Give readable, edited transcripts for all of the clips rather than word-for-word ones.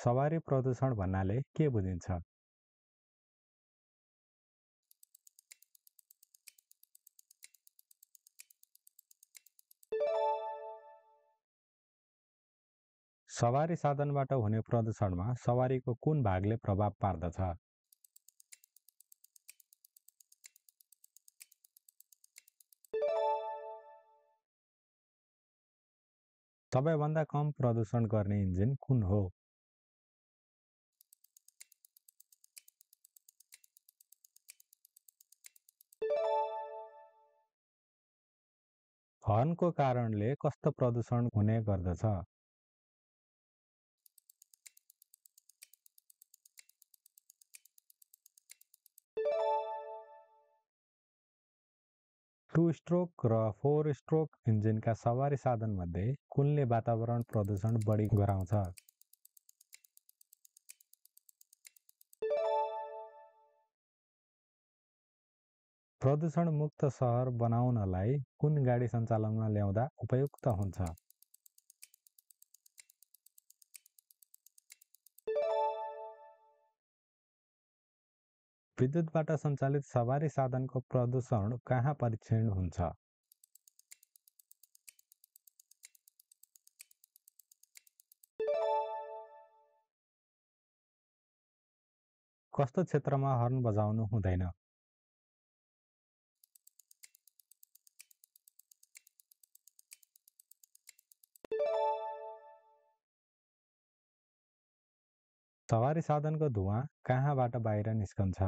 सवारी प्रदूषण भन्नाले के बुझिन्छ? सवारी साधनबाट हुने प्रदूषणमा सवारीको कुन भागले प्रभाव पार्दछ? सबैभन्दा कम प्रदूषण गर्ने इन्जिन कुन हो? हर्नको कारणले कस्तो प्रदूषण हुने गर्दछ? टु स्ट्रोक र फोर स्ट्रोक इन्जिनका सवारी साधनमध्ये कुनले वातावरण प्रदूषण बढी गराउँछ? प्रदूषण मुक्त सहर बनाउनलाई कुन गाडी सञ्चालनमा ल्याउँदा उपयुक्त हुन्छ? विद्युतबाट सञ्चालित सवारी साधनको प्रदूषण कहाँ परीक्षण हुन्छ? कस्तो क्षेत्रमा हर्न बजाउनु हुँदैन? सवारी साधनको धुवाँ कहाँबाट बाहिर निस्कन्छ?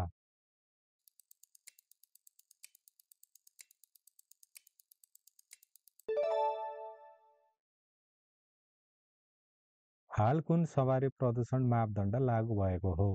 हाल कुन सवारी प्रदूषण मापदण्ड लागू भएको हो?